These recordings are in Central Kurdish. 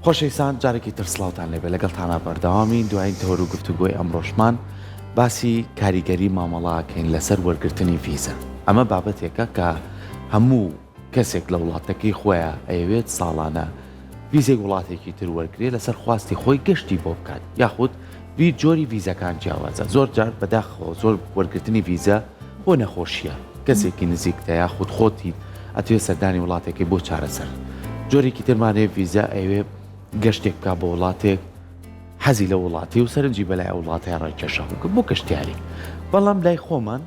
خۆشەویستان جارێکی تر سڵاوتان لێبێ لەگەڵتانا بەردەوامین دوایین تەوەر و گفتوگۆی ئەمڕۆشمان باسی کاریگەری مامەڵەکەین لەسەر وەرگرتنی ڤیزە ئەمە بابەتێکە کە هەموو کەسێک لە وڵاتەکەی خۆیان ئەیەوێت ساڵانە ڤیزەی وڵاتێکی تر وەرگێ لەسەر خواستی خۆی گەشتی بۆ بکات یاخود وی جۆری ڤیزەکان جیاوازە زۆر جار بەداخەوە زۆر وەرگرتنی ڤیزە بۆ نەخۆشیە کەسێکی نزیکتە یاخود خۆتی ئەتوێ سەردانی وڵاتێکی بۆ چارەسەر جۆرێکی ترمان هەیە ڤیزا ئەیەوێ گەشتێک بکا بۆ وڵاتێک حەزی لە وڵاتی و سەرنجی بەلای ئەو وڵاتەیە ڕایکێشا بوو بۆ گەشتیاری بەڵام لای خۆمان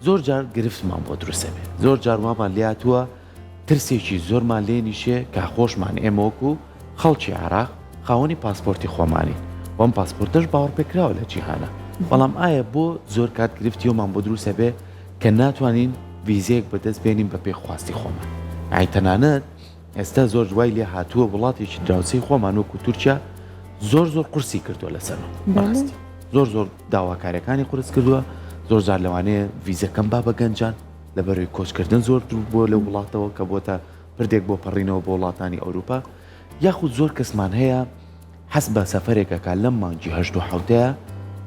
زۆر جار گرفتمان بۆ دروست ئەبێ زۆر جار وامان لێهاتووە ترسێکی زۆرمان لێ نیشێ کە خۆشمان ئێمە وەکو خەڵکی عێراق خاوەنی پاسپۆرتی خۆمانین و ئەم پاسپۆرتەش باوەڕپێکراوە لە جیهانە بەڵام ئایا بۆ زۆر کات گرفتی ئەومان بۆ دروست ئەبێ کە ناتوانین ڤیزەیەک بەدەست بێنین بە پێی خواستی خۆمان ئای تەنانەت ئێستا زۆر وای لێ هاتووە وڵاتێکی دراوسێی خۆمان وەکو تورکیا زۆر زۆر قورسی کردووە لەسەرمان بەڕاستی زۆر زۆر داواکاریەکانی قورس کردووە زۆر جار لەوانەیە ڤیزەکەم با بە گەنجان لەبەرەوەی کۆچکردن زۆر دوور بووە لەو وڵاتەوە کە بۆتە پردێک بۆ پەڕینەوە بۆ وڵاتانی ئەوروپا یاخود زۆر کەسمان هەیە حەز بە سەفەرێک ئەکا لەم مانگی هەشت و حەوتەیە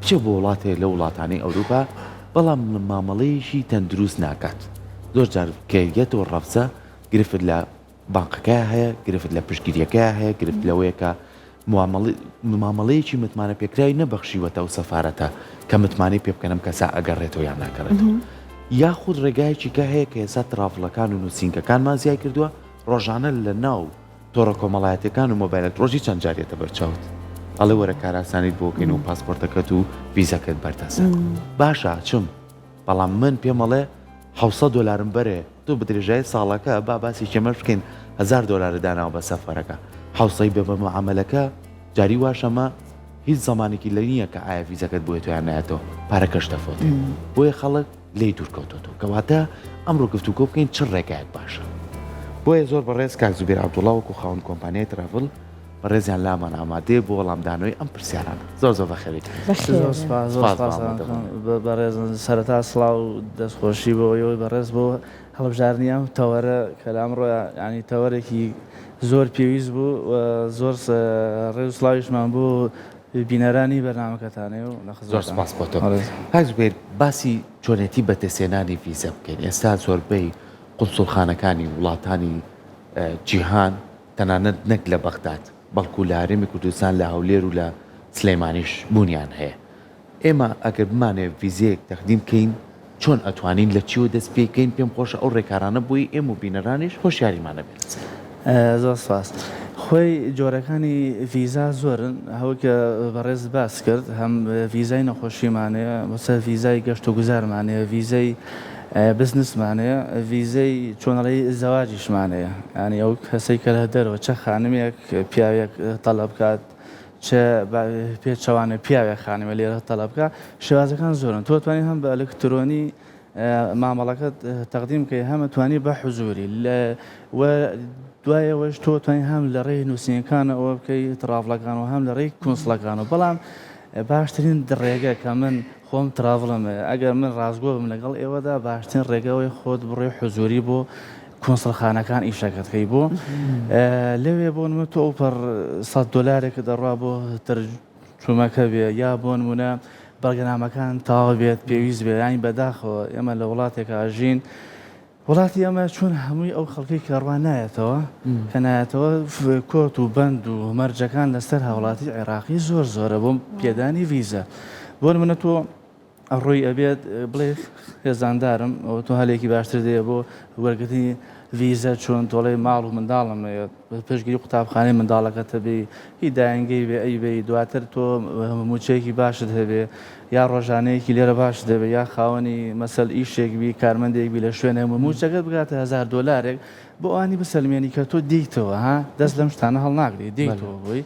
بچێ بۆ وڵاتێ لە وڵاتانی ئەوروپا بەڵام مامەڵەیەکی تەندروست ناکات زۆر جار کە یەتەوە ڕەفزە گرفت لە بانقەکەیا هەیە، گرفت لە پشتگیریەکەیا هەیە، گرفت لەوەیە کە مامەڵەیەکی متمانە پێکراوی نەبەخشیوەتە ئەو سەفارەتە کە متمانەی پێ بکەن ئەم کەسە ئەگەڕێتەوە یان ناگەڕێتەوە. یاخود ڕێگایەکی کە هەیە کە ئێستا تراڤڵەکان و نووسینگەکانمان زیای کردووە ڕۆژانە لە ناو تۆڕە کۆمەڵایەتیەکان و مۆبایلت ڕۆژی چەند جار یەتە بەرچاوت ئەڵێ وەرە کارئاسانیت بۆ کەین و پاسپۆرتەکەت و ڤیزەکەت بەردەستە باشە ئەچم بەڵام من پێمەڵێ 700 دۆلارم بەرێ تۆ بە درێژایی ساڵەکە با باسی کێمەش بکەین هەزار دۆلارت داناوە بە سەفەرەکە حەوسەی بە بە معامەلەکە جاری واش ئەمە هیچ زەمانێکی لە نییە کە ئایا ڤیزەکەت بۆیە تۆیان نایەتەوە پارەکەش دەفەوتێ بۆیە خەڵک لێی دوور کەوتۆتەوە کەواتە ئەمڕۆ گفتوگۆ بکەین چ ڕێگایەک باشە بۆیە زۆر بەڕێز کاک زوبێر عەبدوڵا وەکو خاوەن کۆمپانیای تراڤل بەڕێزیان لامان ئامادەیە بۆ وەڵامدانەوەی ئەم پرسیارانە. زۆر زۆر بەخێربێیت. زۆر سوپاس زۆر سوپاس بەڕێزم. سەرەتا سڵاو و دەستخۆشی بۆ ئێوەی بەڕێز بۆ هەڵبژاردنی ئەم تەوەرە کە لە ئەمڕۆ یانی تەوەرێکی زۆر پێویست بوو و زۆر ڕێز و سڵاویشمان بۆ بینەرانی بەرنامەکەتانێ و لە زۆر خزمەتتان. سوپاس بۆ تۆ. کاک زوبێر باسی چۆنێتی بەدەستهێنانی ڤیزە بکەین. ئێستا زۆربەی قونسوڵخانەکانی وڵاتانی جیهان تەنانەت نەک لە بەغداد، بەڵکو لە هەرێمی کوردستان لە هەولێر و لە سلێمانیش بوونیان هەیە. ئێمە ئەگەر بمانەوێت ڤیزەیەک تەقدیم بکەین، چۆن ئەتوانین، لە چیوە دەست پێ بکەین، پێم خۆشە ئەو ڕێکارانە بۆی ئێمە و بینەرانیش هۆشیاریمان هەبێت لەسەری. زۆر سوپاس. خۆی جۆرەکانی ڤیزا زۆرن، ئەوەی کە بەڕێزت باست کرد، هەم ڤیزای نەخۆشیمان هەیە، وەسەر ڤیزای گەشتوگوزارمان هەیە، ڤیزەی بزنسمان هەیە، ڤیزەی چۆن ئەڵێی زەواجیشمان هەیە، یانی ئەو کەسەی کە لە دەرەوە چ خانمێک پیاوێک تەڵەب بکات چ پێچەوانە پیاوێک خانمێ لێرە تەڵەب بکات شێوازەکان زۆرن تۆ توانی هەم بە ئەلکترۆنی مامەڵەکەت تەقدیم بکەی هەم توانی بە حزوری لە و دوای ئەوەش تۆ توانی هەم لە ڕێی نووسینەکانەوە بکەی تراڤڵەکان و هەم لە ڕێی کونسڵەکانەوە بەڵام باشترین ڕێگە کە من خۆم تراڤڵم هەیە ئەگەر من ڕاستگۆ بم لەگەڵ ئێوەدا باشترین ڕێگە ئەوەیە خۆت بڕۆی حزوری بۆ کونسڵخانەکان ئیشەکەت کەی بۆ لەوێ بۆ نمونە تۆ ئەوپەڕ سەد دۆلارێک دەڕوا بۆ تەرجومەکە بێ یا بۆ نمونە بەڵگەنامەکان تەواو بێت پێویست بێ یانی بەداخەوە ئێمە لە وڵاتێکا ژین وڵاتی ئێمە چون هەمووی ئەو خەڵکەی کە ڕوا نایەتەوە کە نایەتەوە کۆت و بەند و مەرجەکان لەسەر هاوڵاتی عێراقی زۆر زۆرە بۆ پێدانی ڤیزە بۆ نمونە تۆ ڕووی ئەبێت بڵێ خێزاندارم ئەوە تۆ هەلێکی باشتر دەیە بۆ وەرگرتنی ڤیزە چۆن تۆڵەی ماڵ و منداڵم هەیە پشتگیری قوتابخانەی منداڵەکەت هەبێ هی دایەنگەی بێ ئەی بێ دواتر تۆ مووچەیەکی باشت هەبێ یا ڕۆژانەیەکی لێرە باشت هەبێ یا خاوەنی مەسەل ئیشێک بی کارمەندێک بی لە شوێنێک مووچەکەت بگاتە 1000 دۆلارێک بۆ ئەوانی بسەلمێنی کە تۆ دێیتەوە ها دەست لەم شتانە هەڵناگری دێیتەوە بۆی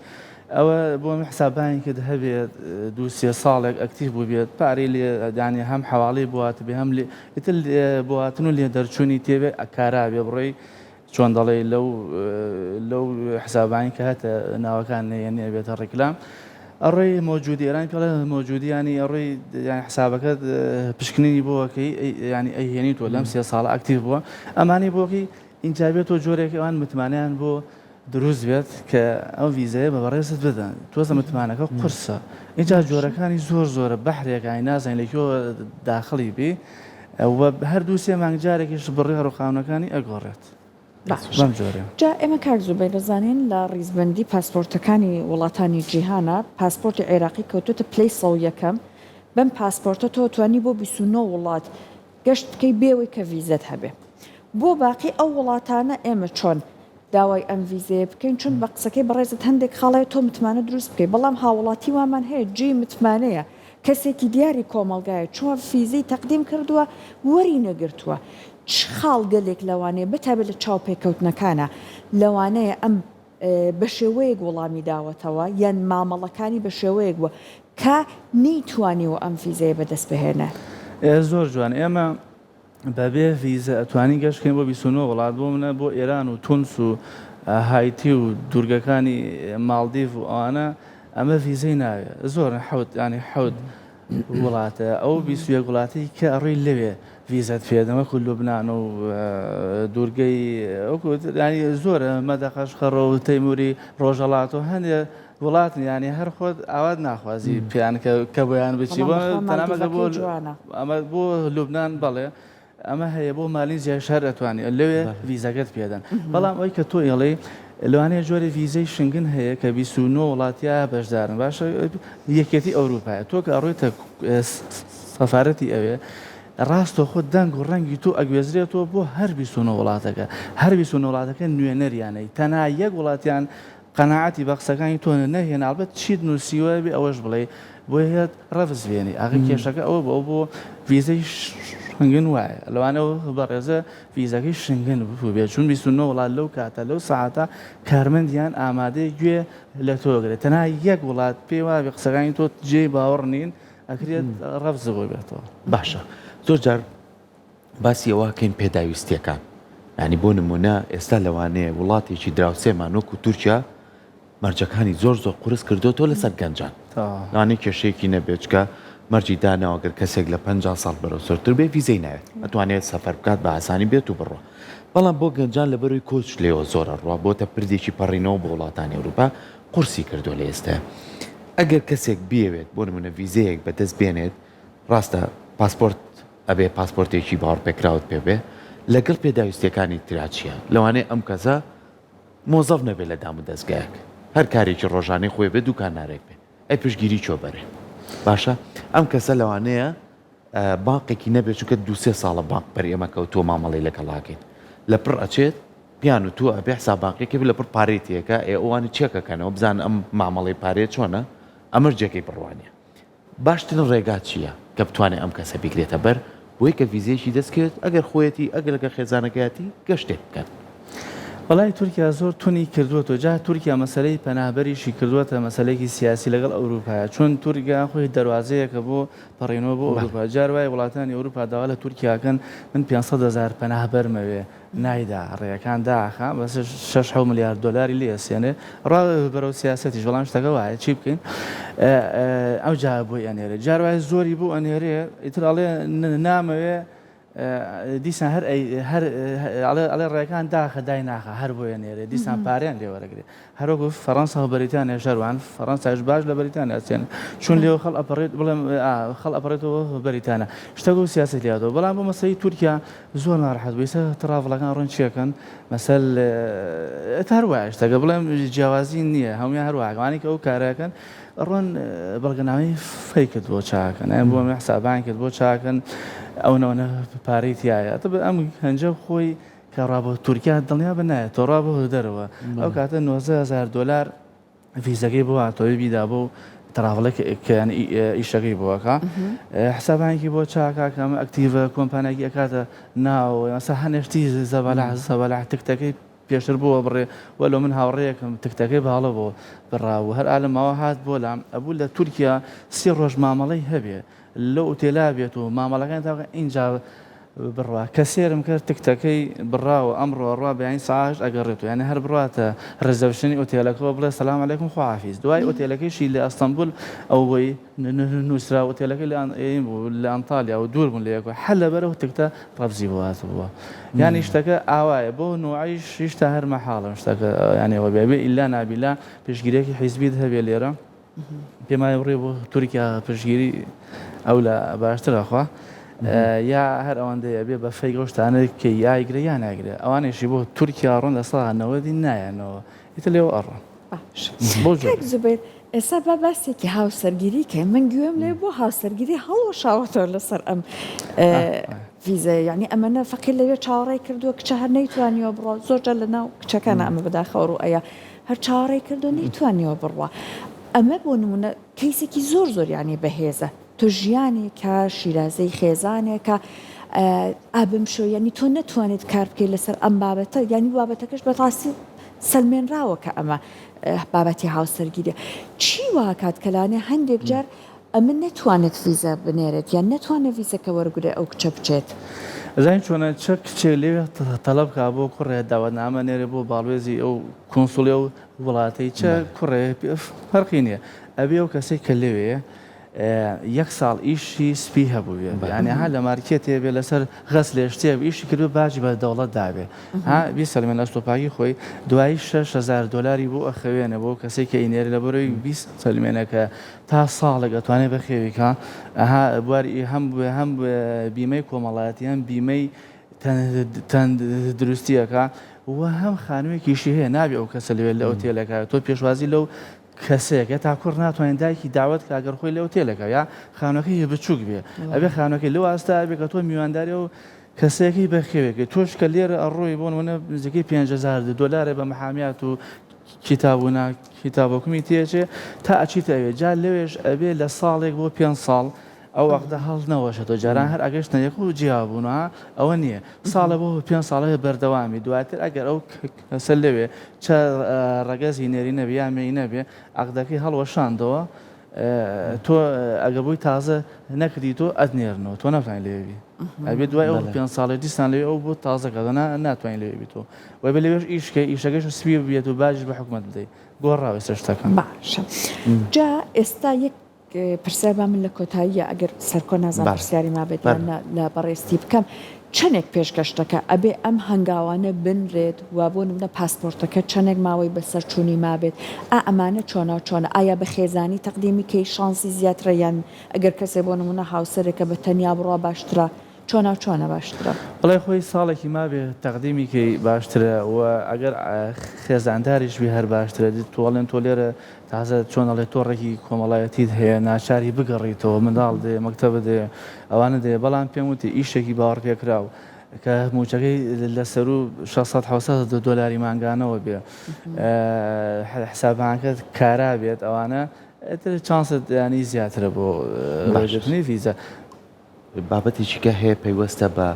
ئەوە بۆ من حسابانێکت هەبێت دوو سێ ساڵێک active بوو بێت پارەی لێ دانێ هەم حواڵی بۆ هاتبێ هەم لێ ئیتر بۆ هاتن و لێ دەرچوونی تێبێ کارا بێ بڕۆی چۆن دەڵێی لەو لەو حسابانی کە هەتە ناوەکان نەیەنێ بێتە ڕیکلام ئەڕۆی مۆجودی ئێران پێڵێ مۆجودی ینی ئەڕۆی یان حسابەکەت پشکنینی بۆەکەی ینی ئەیهێنی تۆ لەم سێ ساڵە active بووە ئەمانی بۆکەی ئینجا بێت تۆ جۆرێک ئەوان متمانەیان بۆ. دروست بێت کە ئەو ڤیزەیە بە بەڕێزت بدەن تۆزە متمانەکە قورسە ئینجا جۆرەکانی زۆر زۆرە بەحرێکە ئەی نازانین لە کوێوە داخڵی بی و هەر دوو سێ مانگ جارێکیش بڕیار و قانونەکانی ئەگۆڕێت باشە بەم جۆرەیە. جا ئێمە کاک زوبەیر دەزانین لە ڕیزبەندی پاسپۆرتەکانی وڵاتانی جیهانا پاسپۆرتی عێراقی کەوتۆتە پلەی 101ەم بەم پاسپۆرتە تۆ توانی بۆ 29 وڵات گەشت بکەی بێوەی کە ڤیزەت هەبێ بۆ باقی ئەو وڵاتانە ئێمە چۆن داوای ئەم ڤیزەیە بکەین چون بە قسەکەی بەڕێزت هەندێک خاڵ هەیە تۆ متمانە دروست بکەی بەڵام هاوڵاتی وامان هەیە جێی متمانەیە کەسێکی دیاری کۆمەڵگایە چووە فیزەی تەقدیم کردووە وەری نەگرتووە چ خاڵ گەلێک لەوانەیە بەتایبەت لە چاوپێکەوتنەکانا لەوانەیە ئەم بەشێوەیەک وەڵامی داوەتەوە یان مامەڵەکانی بەشێوەیەک بووە کە نەیتوانیوە ئەم ڤیزەیە بەدەست بهێنێ. زۆر جوان ئێمە بەبێ ڤیزە ئەتوانین گەشت بکەین بۆ 29 وڵات بۆ منە بۆ ئێران و تونس و هایتی و دوورگەکانی ماڵدیڤ و ئەوانە ئەمە ڤیزەی ناوێ زۆرن حەوت ینی حەوت وڵاتە ئەو 21 وڵاتی کە ئەڕۆی لەوێ ڤیزەت پێدەن وەکو لوبناان و دوورگەی وەکو ینی زۆرە مەدەقەشقەڕ و تەیموری ڕۆژهەڵات و هەندێ وڵاتن یانی هەر خۆت ئاوات ناخوازی پێیان کە کە بۆیان بچی بەڵام بۆ بەخوا تەنامەکە بۆ مالدیڤەکەی جوانە. ئەمە بۆ لوبناان بەڵێ ئەمە هەیە بۆ مالیزیاش هەر ئەتوانی لەوێ ڤیزەکەت پێدەن بەڵام ئەوی کە تۆ ئێڵێی لەوانەیە جۆرە ڤیزەی شنگن هەیە کە 29 وڵاتیا بەشدارن باشە یەکێتی ئەوروپایە تۆ کە ئەڕۆیتە سەفارەتی ئەوێ ڕاستەوخۆ دەنگ و ڕەنگی تۆ ئەگوێزرێتەوە بۆ هەر 29 وڵاتەکە هەر 29 وڵاتەکە نوێنەریانەی تەنها یەک وڵاتیان قەناعەتی بە قسەکانی تۆ نەهێنا ئەڵبەت چیت نووسیوە بێ ئەوەش بڵێی بۆیە ڕەفز بێنی ئاخر کێشەکە ئەوە بوو ئەو بۆ ڤیزەی شنگن وایە لەوانە ئەو بەڕێزە ڤیزەکەی شنگن بووبێ چون 29 وڵات لەو کاتە لەو سەعاتە کارمەندیان ئامادەیە گوێ لە تۆ گرێت تەنها یەک وڵات پێی وابێ قسەکانی تۆ جێی باوەڕ نین ئەکرێت ڕەفز بووبێتەوە. باشە زۆر جار باسی ئەوە کەین پێداویستیەکان یانی بۆ نمونە ئێستا لەوانەیە وڵاتێکی دراوسێمان وەکو تورکیا مەرجەکانی زۆر زۆر قورس کردوتەوە لەسەر گەنجان لەوانەیە کێشەیەکی نەبێت چکە مەرجی داناوە گەر کەسێک لە 50 ساڵ بەرەو سەرتر بێ ڤیزەی ناوێت ئەتوانێت سەفەر بکات بە ئاسانی بێت و بڕوا بەڵام بۆ گەنجان لەبەروی کۆچ لێوە زۆرە ڕوا بۆتە پردێکی پەڕینەوە بۆ وڵاتانی ئەوروپا قورسی کردو لە ئێستا ئەگەر کەسێک بیەوێت بۆ نمونە ڤیزەیەک بەدەست بێنێت ڕاستە پاسپۆرت ئەبێ پاسپۆرتێکی باوەڕپێکراوت پێ بێ لەگەڵ پێداویستیەکانی ترا چیە؟ لەوانەیە ئەم کەسە مۆزەف نەبێ لە دام و دەزگایەک هەر کارێکی ڕۆژانەی خۆی بێ دوکاندارێک بێ ئەی پشتگیری چۆ بەرێ باشە ئەم کەسە لەوانەیە بانقێکی نەبێت چونکە دوسێ ساڵە بانق بەر ئێمە کەوتووە مامەڵەی لەگەڵاکەین لە پڕ ئەچێت پیان و تۆ ئەبێ حساب بانقێکی لە پڕ پارەی تێکە ئێ ئەوانی چێکەکەنەوە بزان ئەم مامەڵەی پارەیە چۆنە ئەمەش جێگەی بڕوانە باشترین ڕێگا چییە کە بتوانێت ئەم کەسە بیگرێتە بەر بۆی کە ڤیزەیەکی دەست کەوێت ئەگەر خۆیەتی ئەگەر لەگەڵ خێزانەکەیەتی گەشتێک بکەن؟ وەڵای تورکیا زۆر تونی کردوەتەوە جا تورکیا مەسەلەی پەنابەریشی کردوەتە مەسەلەیەکی سیاسی لەگەڵ ئەوروپایا چون تورکیا خۆی دەروازەیەکە بۆ پەڕینەوە بۆ ئەوروپا جار وایە وڵاتانی ئەوروپا داوا لە تورکیا کەن من 500 هەزار پەنابەرمەوێ نایدا ڕێیەکان داخا بەس شەش حەو ملیار دۆلاری لێ ئەسێنێ ڕا بەرەو سیاسەتیش بەڵام شتەکە وایە چی بکەین ئەو جا بۆی ئەنێرێ جار وایە زۆری بۆ ئەنێرێ ئیتر ئەڵێ نامەوێ دیسان هەر هەر ئەڵێ ئەڵێ ڕێکان داخە دای ناخە هەر بۆیە نێرێ دیسان پارەیان لێ وەرەگرێ هەروەکو فەڕەنسا و بەریتانیاش هەروان فەڕەنساش باش لە بەریتانیا ئەچێن چون لێوە خەڵ ئەپەڕێت بڵێم خەڵ ئەپەڕێتەوە بەریتانیا شتەکە و سیاسەت لاتەوە بەڵام بۆ مەسەی تورکیا زۆر ناڕەحەت بوو ئێستا تڕاڤڵەکان ڕۆن چیەکەن مەسەل هەر وایە شتەکە بڵێم جیاوازی نییە هەموویان هەر وایە ئەوانەی کە ئەو کارەکەن ڕۆن بەڵگەنامەی فەیکت بۆ چاکەن ئەم بۆ حسابانکت بۆ چاکەن ئەو نەوەنە پارەی تایە ئەم هەنجە خۆی کە ڕا بۆ تورکیا دڵنیا بە نایەت تۆ ڕا بۆ دەرەوە ئەو کاتە 19 هەزار دۆلار ڤیزەکەی بۆ هاتەوەی بیدا بۆ تراڤڵێک کە یان ئیشەکەی بۆ ئەکا حسابانێکی بۆ چاکا کە ئەمە ئەکتیڤە کۆمپانیاکی ئەکاتە ناوەوە مەسە هەنێ شتی زەبەلاح زەبەلاح تکتەکەی پێشتر بۆ بڕێ وەلۆ من هاوڕێیەکم تکتەکەی بە هەڵە بۆ بڕاو هەر ئالە ماوە هات بۆ لام ئەبوو لە تورکیا سی ڕۆژ مامەڵەی هەبێ لەو ئوتێلا بێت و مامەڵەکانی تا ئینجا. بڕوا کە سێرم کرد تکتەکەی بڕاوە ئەمڕۆ ئەڕوا بەیانی سەعات هەشت ئەگەڕێتەوە یانی هەر بڕواتە reception ی ئوتێلەکەوە بڵێ سەلام عەلەیکم خواحافیز دوای ئوتێلەکەیشی لە ئەستەنبول ئەو بۆی نووسرا ئوتێلەکەی لە بوو لە ئەنتالیا و دوور بوون لە یەکەوە هەر لەبەر ئەو تکتە ڕەفزی بۆ هاتبووە یانی شتەکە ئاوایە بۆ نوعیش هیشتا هەر مەحاڵە شتەکە یانی ئەوە بێ بێ ئیلا نابیلا پشتگیریەکی حیزبیت هەبێ لێرە پێم وایە بڕێ بۆ تورکیا پشتگیری ئەو لە باشترە خوا یا هەر ئەوەندەیە بێ بە fake ئەو شتانە کە یایگرێ یا ناگرێ ئەوانێشی بۆ تورکیا ڕۆن لە سا نەوەدی نایەنەوە ئیتر لێوە ئەڕۆن بۆ کاک زوبێر ئێستا با باسێکی هاوسەرگیری کەین من گوێم لێ بۆ هاوسەرگیری هەڵوەشاوەتەوە لەسەر ئەم ڤیزەیە یعنی ئەمەنە فەقیر لەوێ چاوەڕێی کردووە کچە هەر نەیتوانیوە بڕۆ زۆر جار لەناو کچەکانە ئەمە بەداخەوە ڕوو ئەیا هەر چاوەڕێی کردووە نەیتوانیوە بڕوا ئەمە بۆ نمونە کەیسێکی زۆر زۆر یعنی بەهێزە تۆ ژیانێکە شیرازەی خێزانێکە ئا بەم شێوە یعنی تۆ نەتوانیت کار بکەیت لەسەر ئەم بابەتە یعنی بابەتەکەش بەڕاستی سەلمێنراوە کە ئەمە بابەتی هاوسەرگیریە چی واکات کە لانێ هەندێک جار ئەمن نەتوانێت ڤیزە بنێرێت یان نەتوانێت ڤیزەکە وەرگرێ ئەو کچە بچێت. ئەزانی چۆنە چە کچێ لەوێ تەڵەب کا بۆ کوڕێ داوەتنامە نێرێ بۆ باڵوێزی ئەو کونسوڵی ئەو وڵاتەی چە کوڕێ فەرقی نیە ئەبێ ئەو کەسەی کە لەوێ یەک ساڵ ئیشی سپی هەبووبێ یانی ها لە مارکێتێ بێ لەسەر غەسلێ شتێ ئیشی کردبێ باجی بە دەوڵەت دابێ ها بیسەلمێنە ئەستۆپاکی خۆی دوایی 6000 دۆلاری بۆ ئەخەوێنە بۆ کەسێک کە ئینێرێ لە بەرەوەی بیسەلمێنە کە تا ساڵێک ئەتوانێ بەخێوی کا ئەها بواری هەم هەم بیمەی کۆمەڵایەتی هەم بیمەی تەندروستیەکە و هەم خانوویەکیشی هەیە نابێ ئەو کەسە لەوێ لە ئۆتێلەکە تۆ پێشوازی لەو کەسێکە تا کوڕ ناتوانێت دایکی داوەت کا گەر خۆی لە ئۆتێلەکە یا خانوەکەی بچووک بێ ئەبێ خانوەکەی لەو ئاستە بێ کە تۆ میوانداری و کەسێکی بەخێوێکی تۆش کە لێرە ئەڕۆی بۆ نمونە نزیکەی 5000 دۆلارێ بە محامیات و کیتاب و نا کیتاب حکومی تێچێ تا ئەچیتە ئەوێ جا لەوێش ئەبێ لە ساڵێک بۆ پێنج ساڵ ئەو عەقدە هەڵنەوەشێتەوە جاران هەر ئەگەشتنە یەک و جیا بوون ها ئەوە نییە ساڵە بۆ پێنج ساڵە بەردەوامی دواتر ئەگەر ئەو کەسە لەوێ چە ڕەگەزی نێرینە بێ یا مێینە بێ عەقدەکەی هەڵوەشاندەوە تۆ ئەگە بۆی تازە نەکردی تۆ ئەتنێرنەوە تۆ ناتوانانی لەوێ بی ئەبێ دوای ئەو پێنج ساڵێ دیسان لەوێ ئەو بۆ تازە کە ناتوانانی لەوێ بی تۆ وە بێ لەوێش ئیش کەی ئیشەکەش سپی بێت و باجیش بە حکومەت بدەی گۆڕاوە ئێستا شتەکان. باشە جا ئێستا یەک پرسیار با من لە کۆتاییە ئەگەر سەرکۆ نازانم پرسیاری مابێت یان نا لە بەڕێزتی بکەم چەنێک پێش گەشتەکە ئەبێ ئەم هەنگاوانە بنرێت و بۆ نمونە پاسپۆرتەکە چەنێک ماوەی بەسەرچوونی مابێت ئا ئەمانە چۆناو چۆنە ئایا بە خێزانی تەقدیمی کەی شانسی زیاترە یان ئەگەر کەسێ بۆ نمونە هاوسەرێکە بە تەنیا بڕوا باشترە چۆناو چۆنە باشترە؟ بەڵێ خۆی ساڵێکی مابێ تەقدیمی کەی باشترە و ئەگەر خێزانداریش بی هەر باشترە تۆ ئەڵێن تۆ لێرە تازە چۆن ئەڵێ تۆڕێکی کۆمەڵایەتیت هەیە ناچاری بگەڕیتەوە منداڵ دێ مەکتەبە دێ ئەوانە دێ بەڵام پێم وتی ئیشێکی باوەڕپێکراو کە موچەکەی لە سەروو 600 700 دۆلاری مانگانەوە بێ حسابانکەت کارا بێت ئەوانە ئیتر چانست ینی زیاترە بۆ وەرگرتنی ڤیزا. بابەتێکی کە هەیە پەیوەستە بە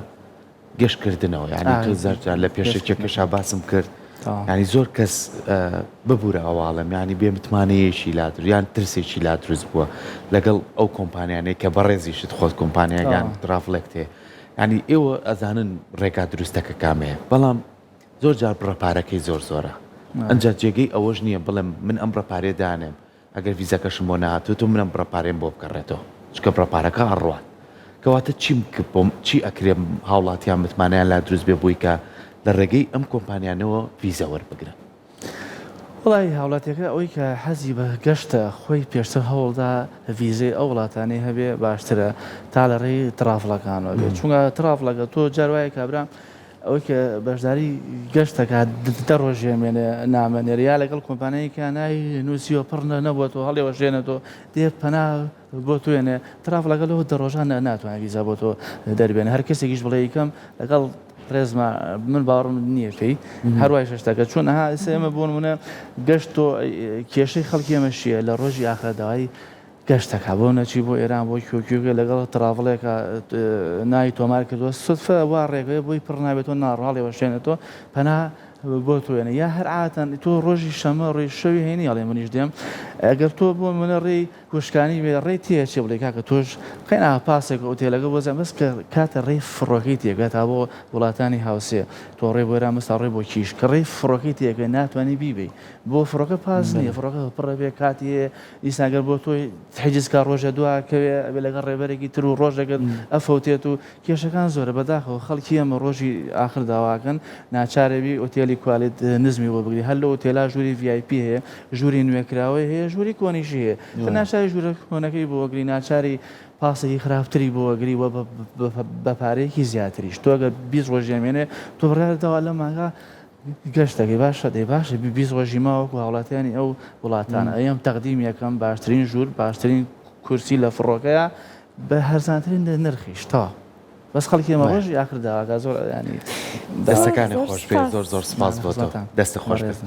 گەشتکردنەوە یعنی تۆ زۆر جار لە پێشەکیەکەشا باسم کرد یعنی زۆر کەس ببورە ئەواڵم یعنی بێ متمانەیەکی لا یان ترسێکی لا دروست بووە لەگەڵ ئەو کۆمپانیانەی کە بەڕێزیشت خۆت کۆمپانیاگان travel ێک تێ یعنی ئێوە ئەزانن ڕێگا دروستەکە کامەیە بەڵام زۆر جار بڕە پارەکەی زۆر زۆرە ئەجا جێگەی ئەوەش نییە بڵێم من ئەم بڕە پارێ دانێم ئەگەر ڤیزاکەشم بۆ نەهاتووە تۆ من ئەم بڕە پارەیەم بۆ بگەڕێتەوە چونکە بڕە پارەکە ئەڕوات کەواتە چیم بۆم چی ئەکرێ هاوڵاتیان متمانەیان لا دروست بێ بۆی کە لە ڕێگەی ئەم کۆمپانیانەوە ڤیزا وەربگرن؟ وەڵایی هاوڵاتیەکە ئەوەی کە حەزی بە گەشتە خۆی پێشتر هەوڵدا ڤیزەی ئەو وڵاتانەی هەبێ باشترە تا لە ڕێی travel ەکانەوە بێت چونکە travel ەکە تۆ جار وایە کابرا ئەوەی کە بەشداری گەشت دەکات دە ڕۆژ ئەمێنێ نامە نێرێ یا لەگەڵ کۆمپانیایەکیا ناوی نووسیوە پڕ نەبووەتەوە هەڵیوەشێنێتەوە دێ پەنا بۆ توێنێ travel ەکە لەو دە ڕۆژان ناتوانێت ڤیزا بۆ تۆ دەربێنێ هەر کەسێکیش بڵێ یکەم لەگەڵ ڕێزما من باوەڕم نییە پێی هەروای شتەکە چون ئەها ئێستا ئێمە بۆ نمونە گەشت تۆ کێشەی خەڵکی ئێمە شیە لە ڕۆژی ئاخر داوای گەشتەکە بۆ نەچی بۆ ئێران بۆ کوێ کوێ لەگەڵ travel ێکا ناوی تۆمار کردووە سودفە وا ڕێگەیە بۆی پڕ نابێتەوە ناڕاڵی وەشێنێتەوە پەنا بۆ تۆێنە یا هەر عاتەن تۆ ڕۆژی شەمە ڕۆی شەوی هەینی ئەڵێ منیش دێم ئەگەر تۆ بۆ منە ڕێی کوشکانی بێ ڕێی تێچێ بڵێ کاکە تۆش قەینا پاسێک ئوتێلەکە بۆ زیان بەس کە کاتە ڕێی فڕۆکەی تێکا تا بۆ وڵاتانی هاوسێ تۆ ڕێ بۆ ئێران بەس تا ڕێ بۆ کیش کە ڕێی فڕۆکەی تێکەی ناتوانانی بیبەی بۆ فڕۆکە پاس نییە فڕۆکە پڕە بێ کاتی هەیە دیسان گەر بۆ تۆی حیجز کا ڕۆژە دوا کەوێ ئەبێ لەگەڵ ڕێبەرێکی تر و ڕۆژێکت ئەفەوتێت و کێشەکان زۆرە بەداخەوە خەڵکی ئێمە ڕۆژی ئاخر داواکەن ناچارەبی ئۆتێلی کوالێت نزمی بۆ بگری هەر لە ئۆتێلا ژووری VIP هەیە ژووری نوێکراوەی هەیە ژووری کۆنیشی هەیە تە ناچاری ژوورە کۆنەکەی بۆ گری ناچاری پاسێکی خراپتری بۆ گری وە بە پارەیەکی زیاتریش تۆ گەر 20 ڕۆژی ئەمێنێ تۆ بڕیار داوا لە مانگا گەشت دەکەی باشە دەی باشە 20 ڕۆژی ماوە وەکو هاوڵاتیانی ئەو وڵاتانە ئەم تەقدیم یەکەم باشترین ژوور باشترین کورسی لە فڕۆکەیە بە هەرزانترین نرخیش تەواو بەس خەڵکی ئێمە ڕۆژی ئاخر داواکا زۆر ینی دەستەکانی خۆش بێ زۆر زۆر سپاس بۆ تۆ دەست خۆش بێت.